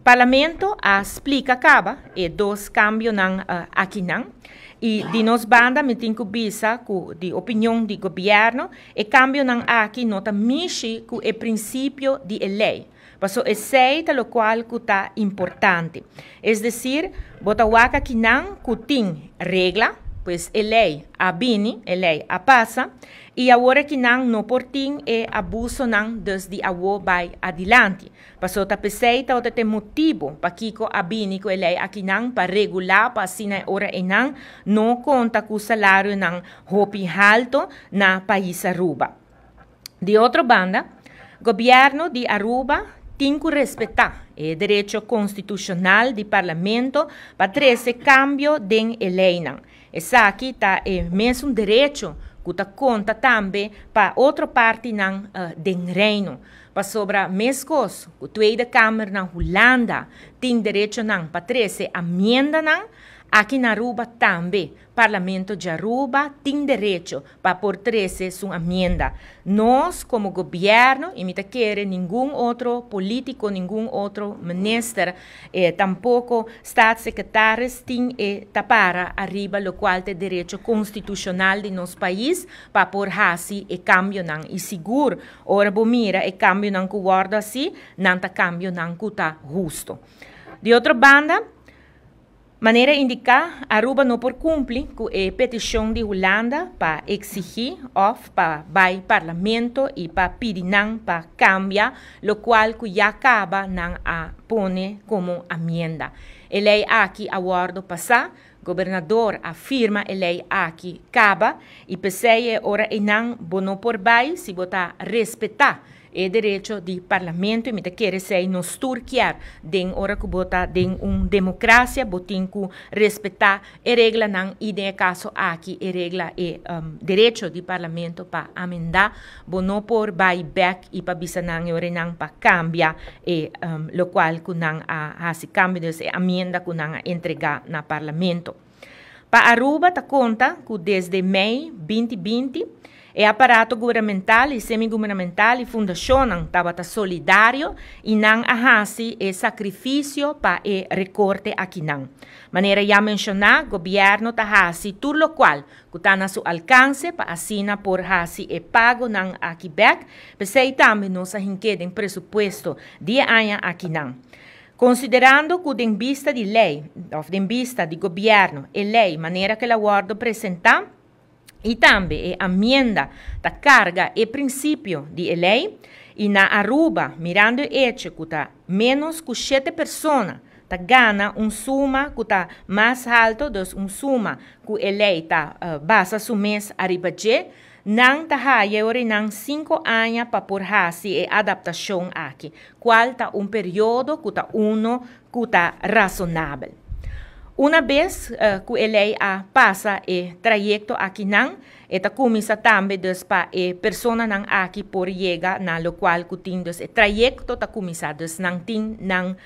Parlamento a splica caba e dos cambionan akinan y di nos banda mi tin cu bisa cu di opinion di gobierno e cambionan aki no ta mishi cu e principio di e ley. Paso esey ta locual cu ta importante. Es decir, bo ta wak akinan cu tin regla, pues e ley a bini, e ley a pasa, y awor akinan no por tin e abusonan dus di awo bay adilanti. Paso ta pesey ta e motibo pakico a bini cu e ley akinan pa regula pa asina ora einan no conta cu salarionan hopi halto na pais Aruba. Di otro banda, gobierno di Aruba tin cu respeta e derecho constitucional di parlamento pa trece cambio den e leynan. Esaki ta e mesun derecho cu ta conta tambe pa otro partinan den Reino. Pasobra mescos, cu Tweede Kamer na Hulanda tin derechonan pa trece amiendanan, aki na Aruba tambe Parlamento di Aruba tin derecho pa por trece su amienda. Nos como gobierno, y mi ta kere ningun otro politico, ningun otro minister, tampoco staatssecretaris tin e tapara ariba locual ta derecho constitucional di nos pais pa por haci e cambionan. Y sigur, ora bo mira e cambionan cu wordo haci, nan ta cambionan cu ta husto. Di otro banda, manera indica, Aruba no por cumpli cu e peticion di Hulanda pa exigi of pa bay parlamento y pa pidi nan pa cambia, locual cu ya caba nan a pone como amienda. E ley aki a wordo pasa, gobernador a firma e ley aki caba y pesey ora einan bo no por bay si bo ta respeta e derecho di parlamento y mi ta kere esey nos tur kier den ora cu bo ta den un democracia, bo tin cu respeta e reglanan y den e caso aki e regla e derecho di parlamento pa amenda. Bo no por bay back y pa bisa nan ora nan pa cambia e locual cu nan a haci cambio, dus e amienda cu nan a entrega na parlamento. Pa Aruba ta conta cu desde mei 2020 e aparato gubernamental y semigubernamental y fundacionnan tabata solidario y nan a haci e sacrificio pa e recorte akinan. Manera ya menciona, gobierno ta haci tur locual cu ta na su alcance pa asina por haci e pagonan aki bek, pesey tambe nos a hink'e den presupuesto di aña akinan. Considerando cu den bista di ley, of den bista di gobierno, e ley manera cu el a wordo presenta, y tambe e amienda ta carga e principio di e ley, y na Aruba, mirando e hecho cu ta menos cu 7 persona ta gana un suma cu ta mas halto, dus un suma cu e ley ta basa su mes ariba dje, nan ta haya ora nan 5 aña pa por haci e adaptacion aki, cual ta un periodo cu ta uno cu ta razonabel. Una vez cu e ley a pasa e trayecto akinan, e ta cuminsa tambe dus pa e personanan aki por yega na locual cu tin, dus e trayecto ta cuminsa, dus nan tin nan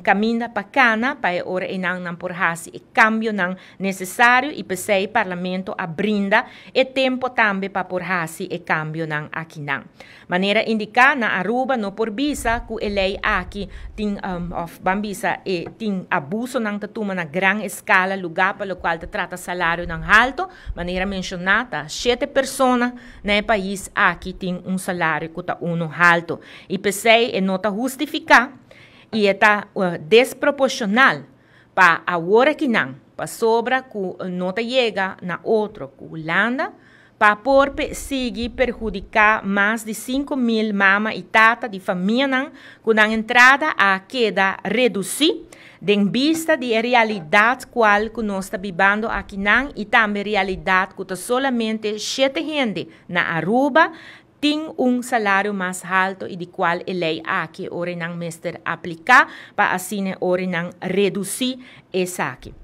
caminda pa cana pa e ora einan nan por haci e cambionan necesario y pesey parlamento a brinda e tempo tambe pa por haci e cambionan akinan. Manera indica, na Aruba no por bisa cu e ley aki tin of ban bisa e tin abusonan ta tuma na gran escala lugar pa locual ta trata salarionan halto. Manera menciona, ta 7 persona na e pais aki tin un salario cu ta uno halto y pesey e no ta hustifica y e ta desproporcional pa awor akinan, pasobra cu no ta yega na otro cu Hulanda, pa por sigui perhudica mas di 5 mil mama y tata di famianan cu nan entrada a keda reduci den bista di e realidad cual cu nos ta bibando akinan y tambe realidad cu ta solamente 7 hende na Aruba tin un salario mas halto y di cual e ley aki ora nan mester aplica pa asina ora nan reduci esaki.